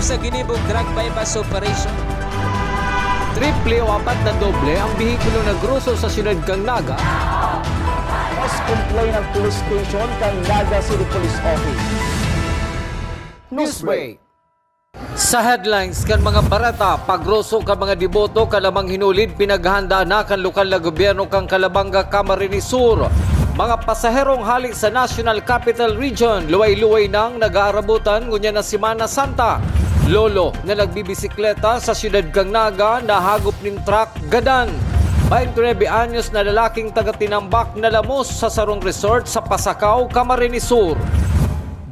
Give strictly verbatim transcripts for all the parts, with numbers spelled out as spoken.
Sa ginibong drug buy-bust operation. Triple o apat na doble ang behikulo na groso sa siyudad kan Naga. Mas complain ang police station kan Naga City Police Office. Newsbreak. Sa headlines kan mga bareta, pagroso kan mga deboto kan Amang Hinulid pinaghahanda na kan lokal na gobyerno kan Calabanga, Camarines Sur. Mga pasaherong hali sa National Capital Region, luway-luway nang nag-aarabutan ngunyan na Semana Santa. Lolo na nagbibisikleta sa siyudad kan Naga, nahagop nin truck, gadan. Baynte nuebe anyos na lalaking taga Tinambac nalamos sa sarong resort sa Pasacao, Camarines Sur.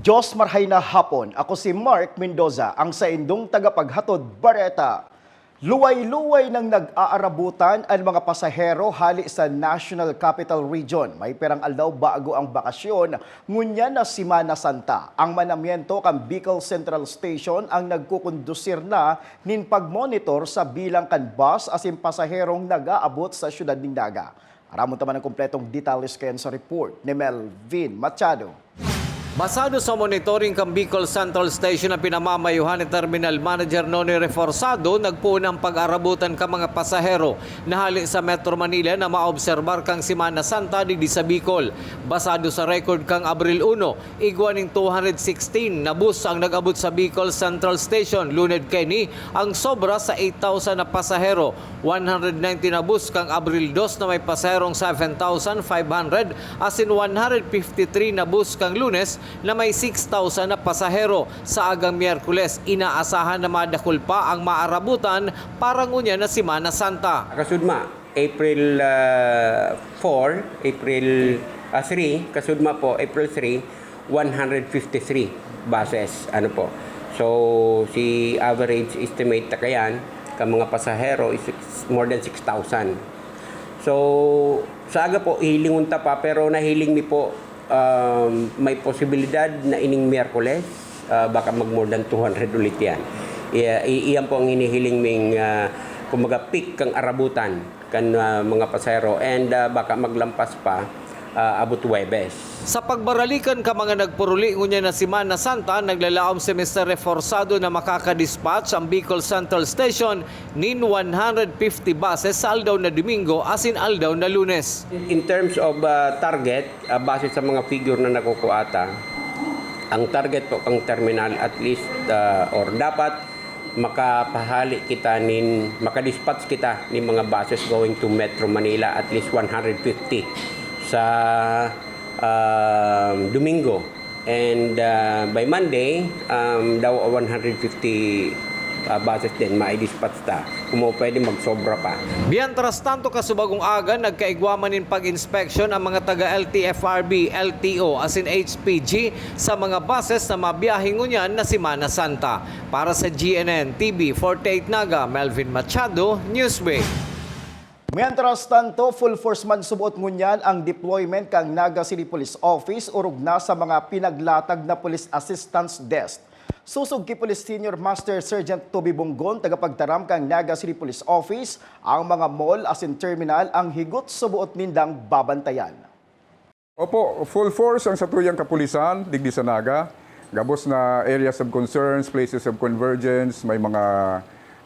Diyos marhay na hapon. Ako si Mark Mendoza, ang saindong tagapaghatod bareta. Luway-luway nang nag-aarabutan an mga pasahero hale sa National Capital Region. May pirang aldaw bago ang bakasyon, ngunyan na Semana Santa. Ang manamiento kan Bicol Central Station ang nagkukondusir na nin pagmonitor sa bilang kan bus asin pasaherong nag-aabot sa siyudad nin Naga. Aramon ta man an kompletong detalye kayan sa report ni Melvin Machado. Basado sa monitoring kan Bicol Central Station na pinamamayuhan ni Terminal Manager Noni Reforzado, nagpoon an pag-arabutan kan mga pasahero na hale sa Metro Manila na maobserbar kan Semana Santa digdi sa Bicol. Basado sa record kan Abril uno, igwa nin two hundred sixteen na bus ang nag-abot sa Bicol Central Station. Luned kaini ang sobra sa eight thousand na pasahero. One hundred ninety na bus kan Abril dos na may pasaherong seven thousand five hundred, asin one hundred fifty-three na bus kan Lunes na may six thousand na pasahero. Sa agang Miyerkules, inaasahan na madakul pa ang maarabutan para ngunyan na Semana Santa. Kasudma, April, ah, four, April, ah, three, kasudma po, April three, one hundred fifty-three buses, ano po. So, si average estimate ta kayan, ka mga pasahero is six, more than six thousand. So, sa aga po, hilingon ta pa, pero nahiling mi po, um, may posibilidad na ining Miyerkules, ah, baka mag more than two hundred ulit yan. Iya-, i-, iyan po ang hinihiling ming, ah, kumbaga, peak kang arabutan kan, ah, mga pasahero, and, ah, baka maglampas pa, ah, abot Huwebes. Sa pagbaralikan kan mga nagpuruli ngunyan na Semana Santa, naglalaom si Mister Reforzado na makakadispatch ang Bicol Central Station nin one hundred fifty buses sa aldaw na Domingo asin aldaw na Lunes. In terms of, ah, target, ah, base sa mga figure na nakukuha ta, ang target po kang terminal at least, ah, or dapat makapahali kita nin, makadispatch kita nin mga buses going to Metro Manila, at least one hundred fifty sa, um, Domingo. And, uh, by Monday, um, daw one hundred fifty, uh, buses din maidispatch ta. Kung mo pwede, magsobra pa. Mientras tanto, kasubagong aga, nagkaigwa man nin pag-inspeksyon ang mga taga L T F R B, L T O, asin H P G sa mga buses na mabiyahe ngunyan na Semana Santa. Para sa G N N T V forty-eight Naga, Melvin Machado, Newsbreak. Mientras tanto, full force man suboot ngunyan ang deployment kan Naga City Police Office orog na sa mga pinaglatag na Police Assistance Desk. Sosog ki Police Senior Master Sergeant Toby Bonggon, tagapagtaram kan Naga City Police Office, ang mga mall asin terminal ang higot suboot nindang babantayan. Opo, full force ang satuyang kapulisan digdi sa Naga. Gabos na areas of concerns, places of convergence, may mga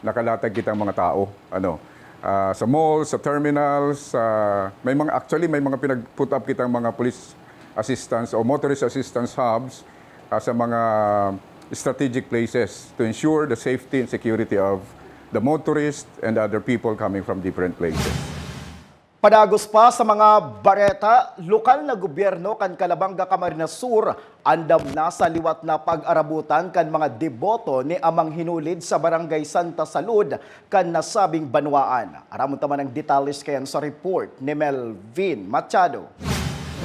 nakalatag kitang mga tao, ano, ah, sa malls, sa terminals, sa, may mga, actually, may mga pinag-put up kitang mga police assistance o motorist assistance hubs, ah, sa mga strategic places to ensure the safety and security of the motorists and other people coming from different places. Padagos pa sa mga bareta, lokal na gobyerno kan Calabanga, Camarines Sur, andam na sa liwat na pag-arabutan kan mga deboto ni Amang Hinulid sa Barangay Santa Salud kan nasabing banwaan. Aramon ta man ang detalye kayan sa report ni Melvin Machado.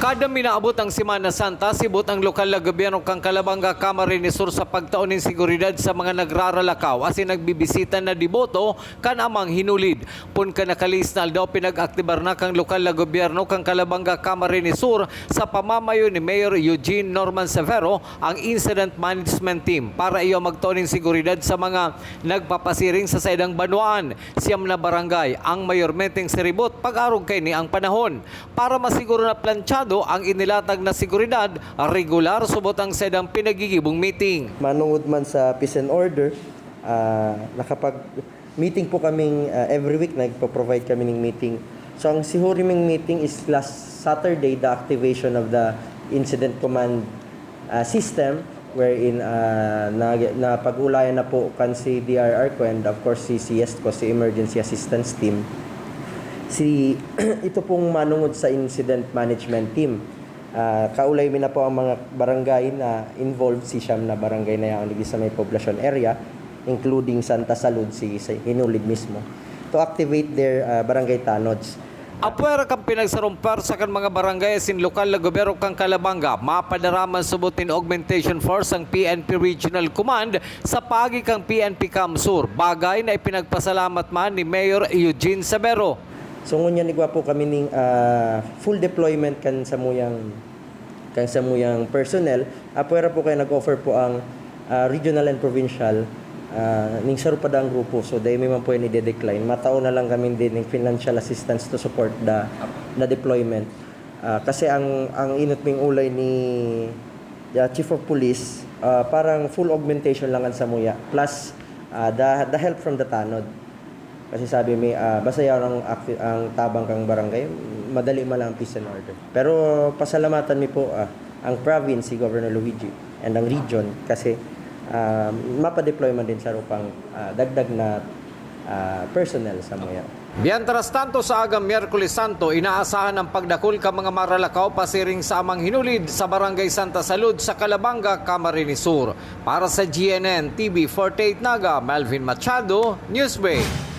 Kada minaabot ang Semana Santa, siboot ang lokal na gobyerno kan Calabanga, Camarines Sur sa pagtao nin seguridad sa mga nagraralakaw asin nagbibisita na deboto kan Amang Hinulid. Poon kan nakalihis na aldaw, pinag-aktibar na kan lokal na gobyerno kan Calabanga, Camarines Sur sa pamamayo ni Mayor Eugene Norman Severo ang Incident Management Team para iyo magtao nin seguridad sa mga nagpapasiring sa saindang banwaan. Siyam na barangay ang mayormenteng siribot pag-arog kaini ang panahon. Para masiguro na plantsa ang inilatag na seguridad, regular subot ang saindang pinagigibong meeting. Manungod man sa peace and order, ah, nakapag-meeting po kaming, ah, every week nagpo-provide kami ng meeting. So, ang sihuri ming meeting is last Saturday, the activation of the incident command, ah, system, wherein, ah, na napag-ulayan na po kan C D R R ko and of course si C S ko, si Emergency Assistance Team. Si, ito pong manungod sa incident management team. Ah, kaulay mi na po ang mga barangay na involved, si siyam na barangay na yaon digdi sa may poblasyon area, including Santa Salud, si, sa Hinulid mismo, to activate their, ah, barangay tanods. Apwera kan pinagsarong pwersa kan mga barangay asin lokal na gobyerno kan Calabanga, mapadara man subot nin augmentation force ang P N P Regional Command sa paagi kan P N P Camp Sur, bagay na ipinagpasalamat man ni Mayor Eugene Severo. So, ngunyan igwa po kami ning, ah, full deployment kan samuyang, kan samuyang personnel. Apwera po kaya nag-offer po ang, ah, regional and provincial, ah, ning saro pa daang grupo. So, dai mi man po yan ide-decline. Matao na lang kami din ng financial assistance to support the, the deployment. Ah, kasi ang, ang inot ming ulay ni, ah, Chief of Police, ah, parang full augmentation lang ang samuya. Plus, ah, the, the help from the tanod. Kasi sabi mi, ah, basta yaon ang acti-, ang tabang kang barangay, madali man lang ang peace and order. Pero pasalamatan mi po, ah, ang province, si Governor Luigi, and ang region kasi, ah, mapadeploy man din sa rupang, ah, dagdag na, ah, personnel sa muya. Mientras tanto, sa agang Miyerkules Santo, inaasahan ang pagdakul kan mga maralakaw pasiring sa Amang Hinulid sa Barangay Santa Salud sa Calabanga, Camarines Sur. Para sa G N N T V forty-eight Naga, Melvin Machado, Newsbreak.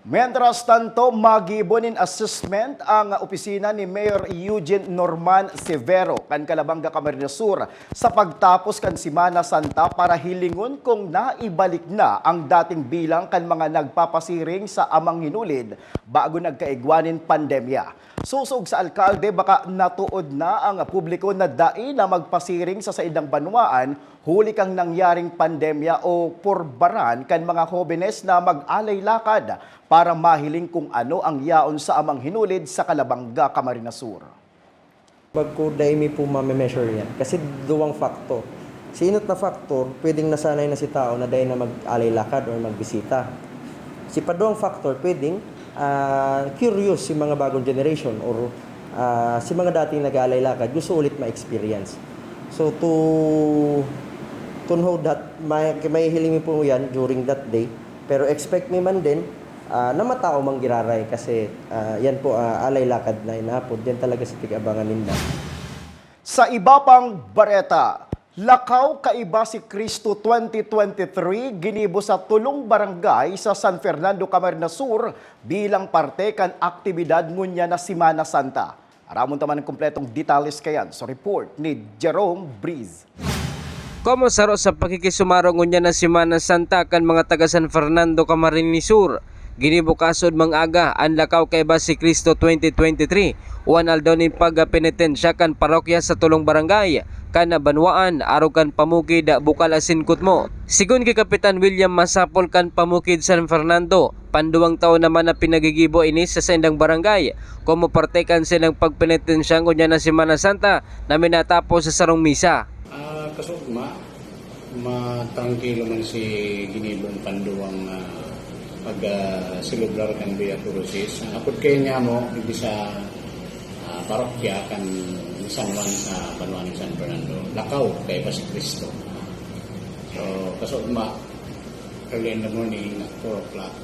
Mientras tanto, magibo nin assessment ang opisina ni Mayor Eugene Norman Severo kan Calabanga, Camarines Sur, sa pagtapos kan Semana Santa para hilingon kung naibalik na ang dating bilang kan mga nagpapasiring sa Amang Hinulid bago nagkaigwa nin pandemya. Sosog sa alkalde, baka natuod na ang publiko na dai na magpasiring sa saindang banwaan huli kan nangyaring pandemya o purbaran kan mga hobenes na mag-alay lakad para mahiling kung ano ang yaon sa Amang Hinulid sa Calabanga, Camarines Sur. Bag ko, dai mi po mame-measure yan. Kasi duwang factor. Si inot na factor, pwedeng nasanay na si tao na dai na mag-alay lakad or magbisita. Si paduwang factor, pwedeng, ah, curious si mga bagong generation or, ah, si mga dating nag-aalay lakad, gusto ulit ma-experience. So, to, to know that, may, may hiling mi po yan during that day. Pero expect mi man din, ah, na matao mang giraray kasi, ah, yan po, ah, alay lakad na inaapod. Yan talaga sa tig-abangan ninda. Sa iba pang bareta, Lakaw Kaiba si Cristo twenty twenty-three ginibo sa tulong barangay sa San Fernando, Camarines Sur bilang parte kan aktibidad ngunyan na Semana Santa. Aramon ta man an kompletong detalles kayan sa report ni Jerome Breeze. Komo saro sa pakikisumaro ngunyan na Semana Santa kan mga taga San Fernando, Camarines Sur, ginibo kasunod mang aga an Lakaw Kaiba si Cristo twenty twenty-three o an Aldaw nin Pagpenitensya kan parokya sa tulong barangay kan banwaan, arog kan Pamukid, Bukal asin Kutmo. Sigon ki Kapitan William Masapol kan Pamukid, San Fernando, panduwang taon naman na pinagigibo ini sa saindang barangay, komo parte kan saindang pagpenitensya ngunyan na Semana Santa na minatapos sa sarong misa. Ah, kasugma, matrangkilo man si ginibong panduwang, ah, pag, ah, selebrar kan Via Crucis. Ang apod kayo niya mo, hindi sa, ah, parokya kan San Juan sa banwa ni San Fernando. Lakaw, kaiba si Cristo. So, kasugma, early in the morning, four o'clock,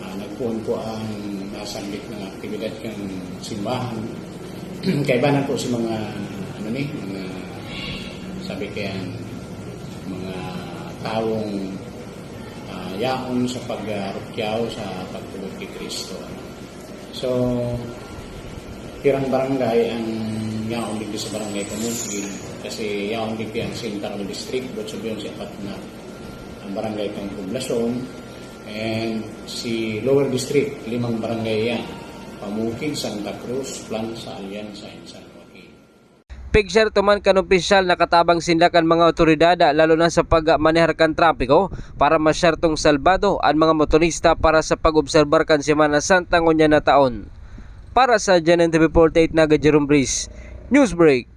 ah, nagpoon po ang nasambit ng aktibidad ng simbahan. Kaibanan po si mga, ano ni, mga, sabi kayan, mga taong, ah, yaon sa pagrukyao sa pagtubod kay Cristo. So, pirang barangay ang yaon digdi sa barangay Pamukid, kasi yaon digdi ang Central District, but sabihin si apat na ang barangay kang poblasyon, and si Lower District, limang barangay yan, Pamukid, Santa Cruz, Plaza, Alianza, and San Joaquin. Pigsiarto man kan opisyal na katabang sinda kan mga awtoridad, lalo na sa pagmanehar kan trapiko, para masyartong salbado an mga motorista para sa pag-obserbar kan Semana Santa ngunyan na taon. Para sa G N N T V forty-eight Naga, Jerome Breeze, Newsbreak.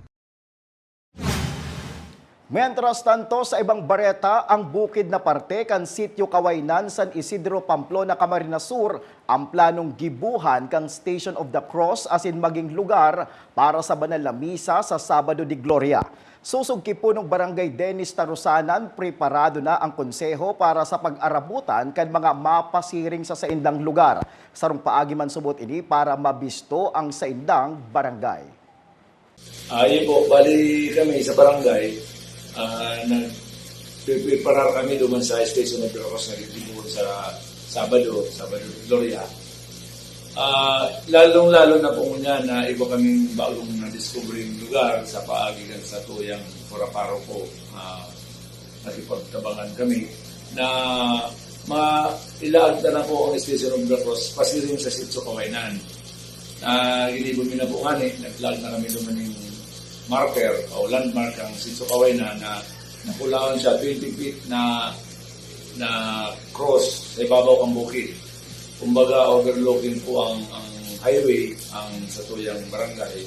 Mientras tanto, sa ibang bareta, ang bukid na parte kan Sitio Kawaynan, San Isidro, Pamplona, Camarines Sur, ang planong gibohan kan Station of the Cross asin magin lugar para sa banal na misa sa Sabado de Gloria. Sosog ki Punong Barangay Dennis Tarusanan, preparado na ang konseho para sa pag-arabutan kan mga mapasiring sa saindang lugar. Sarong paagi man subot ini para mabisto ang saindang barangay. Ah, yun po, bali kami sa barangay, ah, nagpipreparar kami duman sa Station of the Cross na gigibo sa Sabado, Sabado de Gloria. Ah, lalong-lalo na po ngunyan na iba kaming bagong na-discovering lugar sa paagi kan satuyang paraparoko. Ah, nakipagtabangan kami na ma-, ilaag na lang po ang Station of the Cross pasiring sa Sitio Kawaynan. Ah, ginibo mi na po ngani, naglaag na kami duman ning marker o landmark ang Sitio Kawaynan na nakulawan siya twenty feet na, na cross sa ibabaw kan bukid. Kumbaga, overlooking po ang, ang highway, ang satuyang barangay.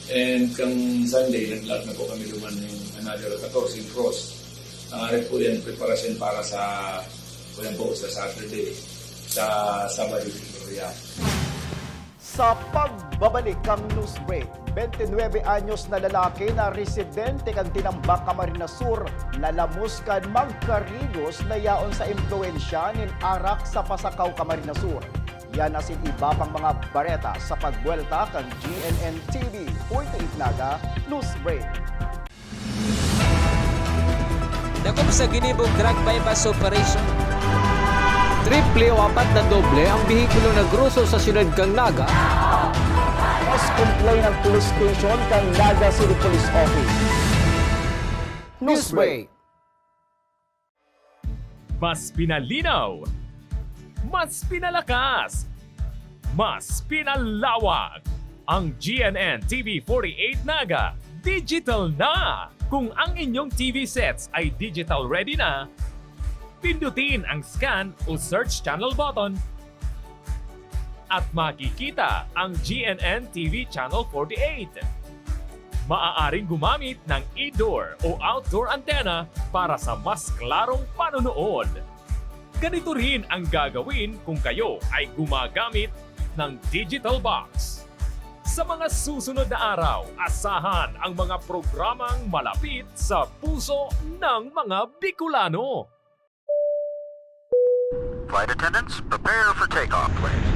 And kang Sunday, naglaag na po kami duman ning another fourteen cross. Ang ari po yan, preparasyon para sa, po yan po, sa Saturday, sa Sabado de Gloria. Sa pagbabalik kan Newsbreak, twenty-nine anyos na lalaki na residente kan Tinambac, Camarines Sur, nalamos kan magkarigos na yaon sa impluwensya nin arak sa Pasacao, Camarines Sur. Yan asin iba pang mga bareta sa pagbuwelta kan G N N T V forty-eight Naga Newsbreak. Dakop sa ginibong drug buy-bust operation. Triple o apat na doble ang behikulo na groso sa siyudad kan Naga. Mas complain ang police station kan Naga City Police Office. Newsbreak. Mas pinalinaw, mas pinalakas, mas pinalawak. Ang G N N T V forty-eight Naga, digital na! Kung ang inyong T V sets ay digital ready na, pindutin ang scan o search channel button at makikita ang G N N T V Channel forty-eight. Maaaring gumamit ng indoor o outdoor antenna para sa mas klarong panonood. Ganito rin ang gagawin kung kayo ay gumagamit ng digital box. Sa mga susunod na araw, asahan ang mga programang malapit sa puso ng mga Bicolano. Flight attendants, prepare for takeoff, please.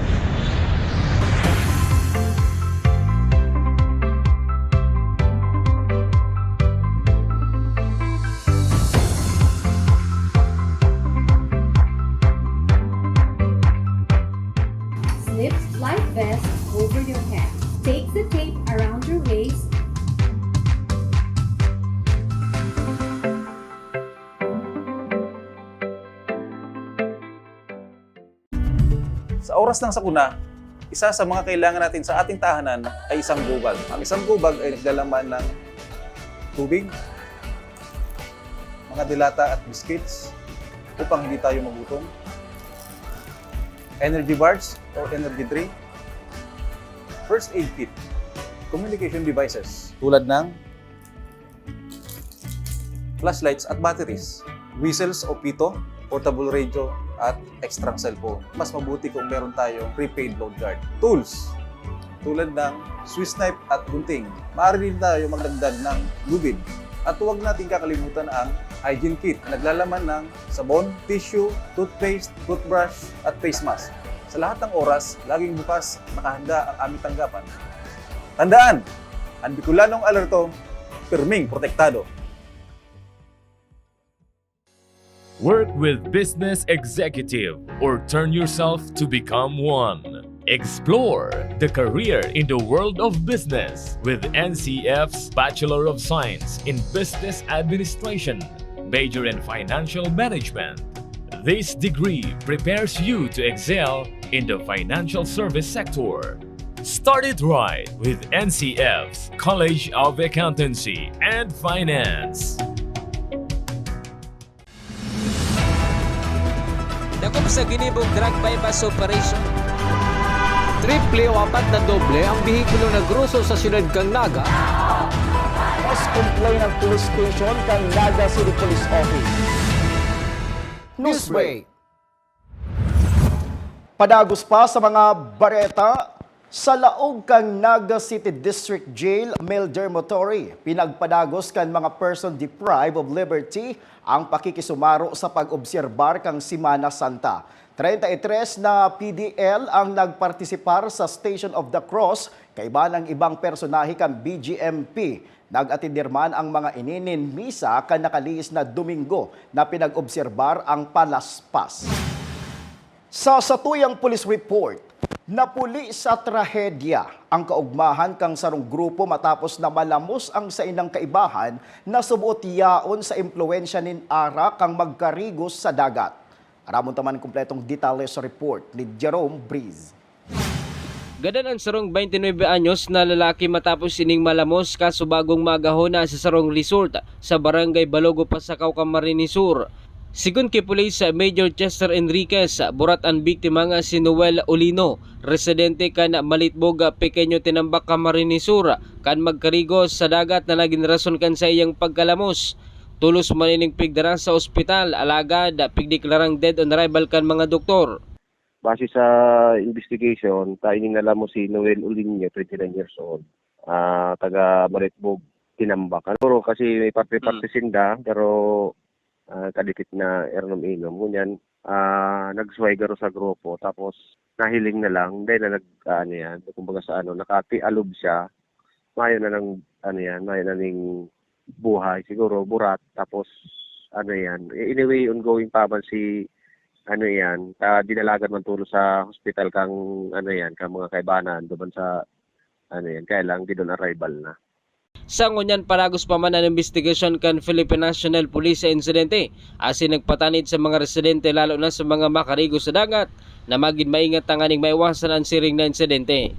Slip life vest over your head. Take the tape around your waist. Sa oras ng sakuna, isa sa mga kailangan natin sa ating tahanan ay isang gubag. Ang isang gubag ay naglalaman ng tubig, mga delata at biscuits upang hindi tayo magutom, energy bars or energy drink, first aid kit, communication devices tulad ng flashlights at batteries, whistles o pito, portable radio, at extrang cellphone. Mas mabuti kung meron tayong prepaid load guard. Tools, tulad ng Swiss knife at gunting. Maaari din tayo magdagdag ng lubid. At huwag nating kakalimutan ang hygiene kit na naglalaman ng sabon, tissue, toothpaste, toothbrush, at face mask. Sa lahat ng oras, laging bukas, nakahanda ang aming tanggapan. Tandaan, ang Bicolanong alerto, pirming protektado. Work with Business Executive or turn yourself to become one. Explore the career in the world of business with N C F's Bachelor of Science in Business Administration, major in Financial Management. This degree prepares you to excel in the financial service sector. Start it right with N C F's College of Accountancy and Finance. Dakop sa ginibong drug buy-bust operation. Triple o apat na doble ang behikulo na groso sa siyudad kan Naga. Mas complain ang police station kan Naga City Police Office. Newsbreak. Padagos pa sa mga bareta, sa laog kan Naga City District Jail Male Dormitory, pinagpadagos kan mga person deprived of liberty ang pakikisumaro sa pag-obserbar kan Semana Santa. Treinta y tres na P D L ang nagpartisipar sa Station of the Cross, kaiba ng ibang personahe kan B G M P. Nag-atender man ang mga ini nin misa kan nakalihis na Domingo na pinag-obserbar ang palaspas. Sa satuyang police report, napuli sa trahedya ang kaugmahan kan sarong grupo matapos na malamos ang saindang kaibahan na subot yaon sa impluwensya nin arak kan magkarigos sa dagat. Aramon ta man kompletong detalye sa report ni Jerome Breeze. Gadan an sarong twenty-nine anyos na lalaki matapos ining malamos kaso bagong maagahon na sa sarong resort sa Barangay Balogo, Pasacao, Camarines Sur. Sigon ki Police Major Chester Enriquez, burat an biktima nga si Noel Olino, residente kan Malitbog, Pequeño Tinambac, Camarines Sur, kan magkarigos sa dagat na nagin rason kan saiyang pagkalamos. Tolos man ining pigdara sa ospital, alagad pigdeklarang dead on arrival kan mga doktor. Base sa investigation, ta ini nalamos si Noel Uliño, twenty-nine years old, ah, taga Maritbog, Tinambac. Ano, pero kasi may parte-parte Hmm. sinda, pero, ah, kadikit na inom-inom. Ngunyan, ah, nagsuway garo sa grupo, tapos nahiling na lang, dahil na nag-, ano yan, kumbaga sa ano, nakatialob siya, mayo na nang, ano yan, mayo na ning buhay, siguro burat, tapos ano yan, eh, anyway, ongoing pa man si, ano yan, ta dinalagan man tolos sa hospital kang, ano yan, kang mga kaibanan, duman sa, ano yan, kaya lang, dead on arrival na. Sa ngunyan, padagos pa man an imbestigasyon kan Philippine National Police sa insidente, asin nagpatanid sa mga residente, lalo na sa mga makarigos sa dagat, na magin maingat tanganing maiwasan an siring na insidente.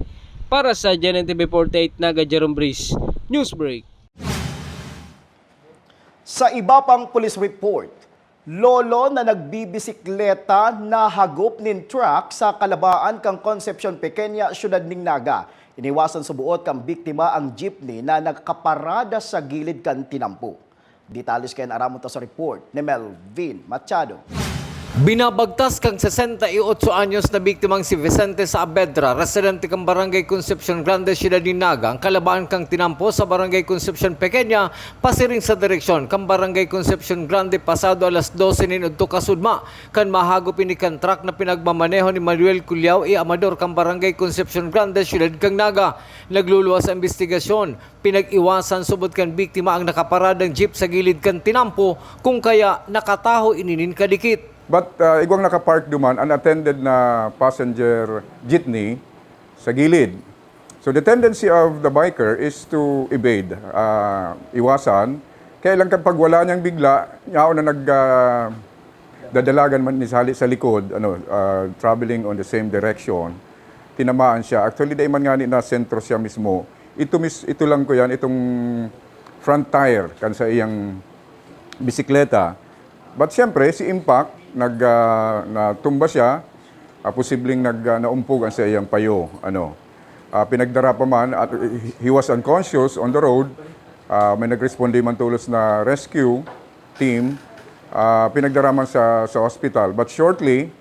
Para sa G N N T V forty-eight Naga, Jerome Breeze, Newsbreak. Sa iba pang police report, lolo na nagbibisikleta nahagop nin truck sa kalabaan kan Concepcion Pequeña, siyudad nin Naga. Iniwasan sa buot kan biktima ang jeepney na nakaparada sa gilid kan tinampo. Detalles kayan aramon ta sa report ni Melvin Machado. Binabagtas kan sesenta y ocho anyos na biktimang si Vicente Saavedra, residente kan Barangay Concepcion Grande, Siyudad nin Naga, ang kalabaan kan tinampo sa Barangay Concepcion Pequeña, pasiring sa direksyon kan Barangay Concepcion Grande, pasado alas dose nin udto kasudma, kan mahagop ini kan truck na pinagmamaneho ni Manuel Culiao, i-amador kan Barangay Concepcion Grande, Siyudad kan Naga. Nagluluwas sa imbestigasyon. Pinag-iwasan subot kan biktima ang nakaparadang jeep sa gilid kan tinampo, kung kaya nakataho ini nin kadikit. But, ah, igwang nakapark duman, unattended na passenger jeepney sa gilid. So, the tendency of the biker is to evade, ah, iwasan. Kaya lang kapag wala niyang bigla, yaon na nag, ah, dadalagan man ni sali sa likod, ano, ah, traveling on the same direction, tinamaan siya. Actually, dai man ngani na sentro siya mismo. Ito mis-, ito lang ko yan, itong front tire kan sa iyang bisikleta. But siyempre, si impact, nag, ah, natumba siya, ah, posibleng nag, ah, naumpog ang sa iyang payo. Ano, ah, pinagdara pa man at he was unconscious on the road. Ah, may nagresponde man tolos na rescue team. Ah, pinagdara man sa, sa hospital. But shortly,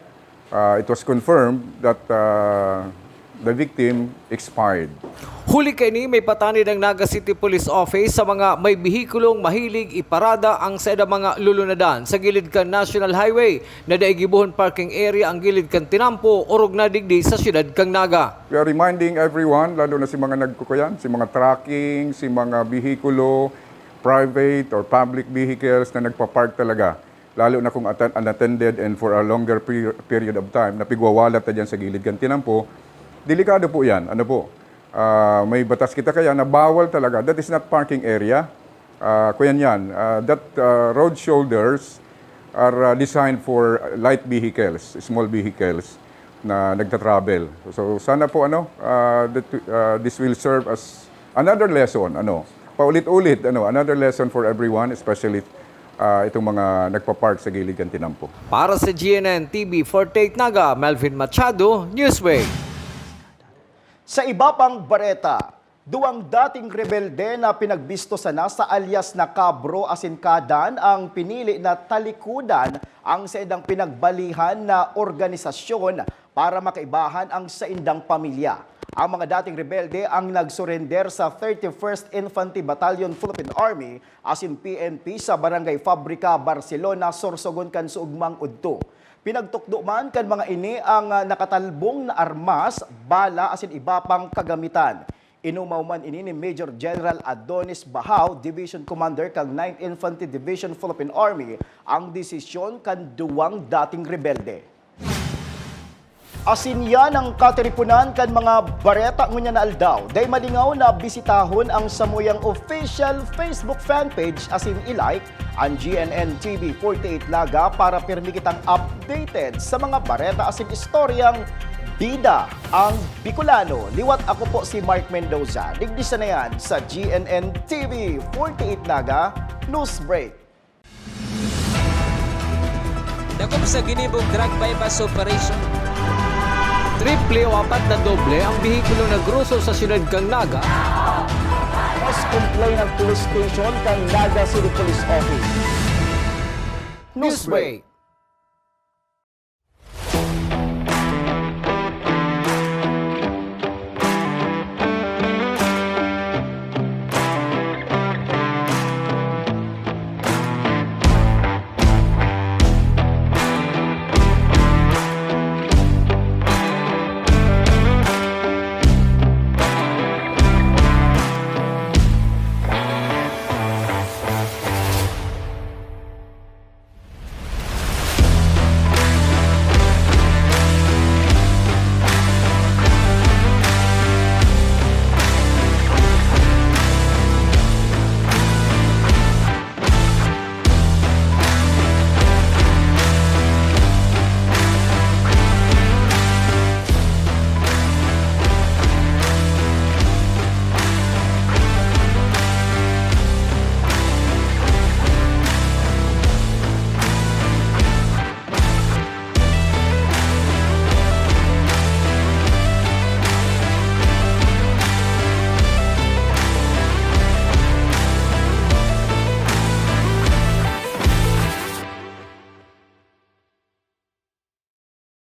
ah, it was confirmed that, ah, the victim expired. Huli kaini, may patanid ang Naga City Police Office sa mga may behikulong mahilig iparada ang saindang mga lulunadan sa gilid kan National Highway na dai gibohon parking area ang gilid kan tinampo, orog na digdi sa siyudad kan Naga. We are reminding everyone, lalo na si mga nagkukuyan, si mga trucking, si mga behikulo, private or public vehicles na nagpa-park talaga, lalo na kung atten-, unattended and for a longer per-, period of time, na pigwawalat na dyan sa gilid kan tinampo, delikado po yan. Ano po? Ah, may batas kita kaya na bawal talaga. That is not parking area. Ah, kuyan yan. Ah, that, ah, road shoulders are, ah, designed for light vehicles, small vehicles na nagta-travel. So, sana po, ano, ah, that, ah, this will serve as another lesson, ano, paulit-ulit, ano, another lesson for everyone, especially, ah, itong mga nagpa-park sa gilid kan tinampo. Para sa G N N T V forty-eight Naga, Melvin Machado, Newsway. Sa iba pang bareta, duwang dating rebelde na pinagbisto sana sa alias na Kabro asin Kadan ang pinili na talikodan ang saindang pinagbalihan na organisasyon para makaibahan ang saindang pamilya. Ang mga dating rebelde ang nagsurender sa thirty-first Infantry Battalion Philippine Army asin P N P sa Barangay Fabrica, Barcelona, Sorsogon kan suugmang udto. Pinagtukdo man kan mga ini ang, ah, nakatalbong na armas, bala asin iba pang kagamitan. Inumaw man ini ni Major General Adonis Bahao, Division Commander kan Ninth Infantry Division, Philippine Army, ang desisyon kan duwang dating rebelde. Asin yan ang katiriponan kan mga bareta ngunyan na aldaw. Dai malingaw na bisitahon ang samuyang official Facebook fan page asin i-like ang G N N T V forty-eight Naga para pirmi kitang updated sa mga bareta asin istoryang bida ang Bicolano. Liwat ako po si Mark Mendoza. Digdi sana yan sa G N N T V forty-eight Naga News Break. Dakop sa ginibong drug buy-bust operation. Triple o apat na doble ang behikulo na groso sa siyudad kan Naga. Mas complain ang police station kan Naga City Police Office. Newsbreak.